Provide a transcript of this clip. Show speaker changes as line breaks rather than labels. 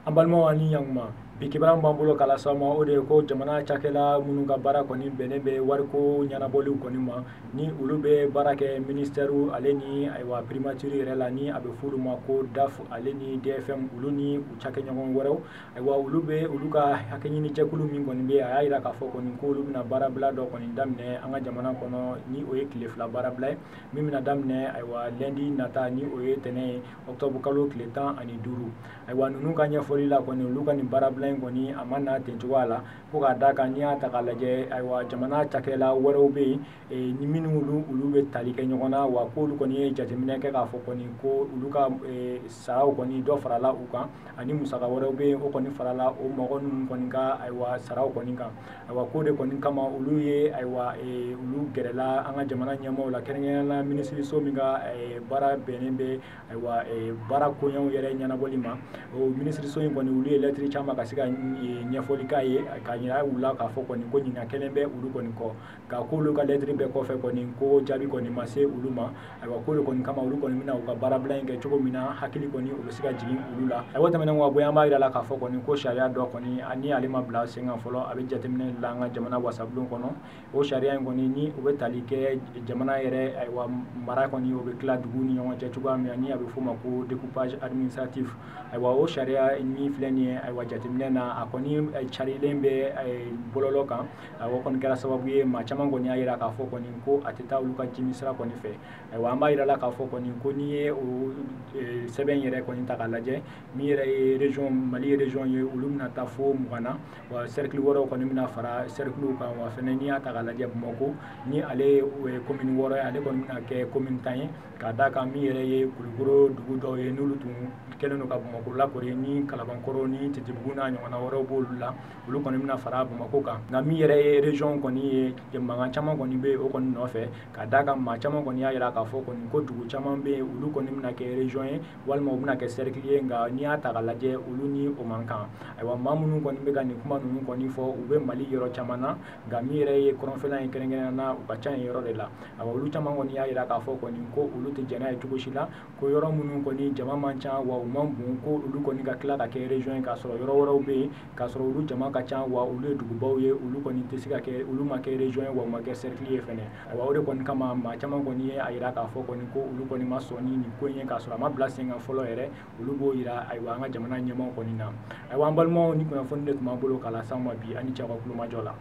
An balimaw, ani ɲankuma. Bi kibaruya b'an bolo k'a lase aw ma, o de ye ko jamana cakɛla minnu ka baara kɔni bɛnnen bɛ wariko ɲɛnabɔliw kɔni ma, ni olu bɛ baara kɛ ministère ale ni ayiwa primature yɛrɛ la, ni a bɛ f'olu ma ko DAF ale ni DFM, olu ni u cakɛɲɔgɔn wɛrɛw, ayiwa, olu bɛ olu ka hakɛɲini jɛkulu min kɔni bɛ, a y'a jira k'a fɔ kɔni ko olu bɛna baarabila dɔ kɔni daminɛ an ka jamana kɔnɔ, ni o ye tile 2 baarabila ye, min bɛna daminɛ ayiwa lundi nata, ni o ye tɛnɛn ye, octobre kalo tile 15. Ayiwa, ninnu ka ɲɛfɔli la kɔni, olu ka nin baarabila in kɔni, a ma na ten cogoya la, ko k'a da kan n'i y'a ta k'a lajɛ, ayiwa, jamana cakɛla wɛrɛw bɛ yen ni minnu olu bɛ tali kɛ ɲɔgɔn na, wa k'olu kɔni ye jateminɛ kɛ k'a fɔ kɔni ko olu ka saraw kɔni dɔ farala u kan, ani musaka wɛrɛw bɛ yen, o kɔni farala o mɔgɔ ninnu kɔni ka ayiwa saraw kɔni kan. Ayiwa, k'o de kɔni kama olu ye ayiwa olu gɛrɛla an ka jamana ɲɛmaaw la, kɛrɛnkɛrɛnnenya la minisiriso min ka baara bɛnnen bɛ ayiwa baara koɲɛw yɛrɛ ɲɛnabɔli ma. O minisiriso in kɔni, olu ye lɛtiri caman ka se ka ɲɛfɔli k'a ye, k'a yira u la k'a fɔ kɔni ko ɲinan kɛlen bɛ olu kɔni kɔ, nka k'olu ka lɛtiri bɛɛ kɔfɛ kɔni, ko jaabi kɔni ma se olu ma. Ayiwa, k'o de kɔni kama olu kɔni bɛna u ka baarabila in kɛ cogo min na, hakili kɔni o bɛ se ka jigin olu la. Ayiwa, tɛmɛnen kɔ ka bɔ yen, an b'a yira la k'a fɔ kɔni ko sariya dɔ kɔni, ni ale ma bila sen kan fɔlɔ, a bɛ jateminɛ la an ka jamana wasabulon kɔnɔ. O sariya in kɔni, ni o bɛ tali kɛ jamana yɛrɛ ayiwa mara kɔni, o bɛ tila dugu ni ɲɔgɔn cɛ cogoya min na, ni a bɛ f'o ma ko découpage administratif. Ayiwa, o sariya min filɛ nin ye, ayiwa, jateminɛ na, a kɔni carilen bɛ bɔlɔlɔ kan. Ayiwa, o kɔni kɛra sababu ye, maa caman kɔni y'a yira k'a fɔ kɔni ko a tɛ taa olu ka jimi sira kɔni fɛ. Ayiwa, an b'a yira la k'a fɔ kɔni ko n'i ye o sɛbɛn yɛrɛ kɔni ta k'a lajɛ, min yɛrɛ ye région, Mali région ye, olu bɛna taa fo 20 na, wa cercle wɛrɛw kɔni bɛna fara cercle kan. Wa fɛnɛ, n'i y'a ta k'a lajɛ, Bamakɔ, ni ale ye commune 6 ye, ale kɔni bɛna kɛ commune 10 ye, k'a d'a kan min yɛrɛ ye Kulukoro dugu dɔw ye, n'olu tun kɛlen don ka Bamakɔ lakori, ni Kalabankɔrɔ ni Titibugu n'a ɲɔgɔnna wɛrɛw b'olu la, olu kɔni bɛna fara Bamakɔ kan. Nka min yɛrɛ ye région kɔni ye, mankan caman kɔni bɛ o kɔni nɔfɛ, ka d'a kan maa caman kɔni y'a yira k'a fɔ kɔni ko dugu caman bɛ yen, olu kɔni bɛna kɛ région ye walima u bɛna kɛ cercle ye, nka n'i y'a ta k'a lajɛ, olu ni o man kan. Ayiwa, maa minnu kɔni bɛ ka nin kuma ninnu kɔni fɔ, u bɛ Mali yɔrɔ caman na, nka min yɛrɛ ye kɔrɔnfɛla ye, kɛrɛnkɛrɛnnenya la, u ka ca yen yɔrɔ de la. Ayiwa, olu caman kɔni y'a yira k'a fɔ kɔni ko olu tɛ jɛn n'a ye cogo si la, ko yɔrɔ minnu kɔni jama man ca wa u man bon, ko olu kɔni ka tila ka kɛ région ye, k'a sɔrɔ yɔrɔ wɛrɛw bɛ yen k'a sɔrɔ olu jama ka ca wa olu ye dugubaw ye, olu kɔni tɛ se ka kɛ, olu ma kɛ région ye wa u ma kɛ cercle ye fɛnɛ. Ayiwa, o de kɔni kama maa caman kɔni ye a yira k'a fɔ kɔni ko olu kɔni ma sɔn ni nin ko in ye, k'a sɔrɔ a ma bila sen kan fɔlɔ yɛrɛ, olu b'o yira ayiwa an ka jamana ɲɛmaaw kɔni na. Ayiwa, an balimaw, ni kunnafoni de tun b'an bolo k'a lase aw ma bi. An ni ce aw ka kulomajɔ la.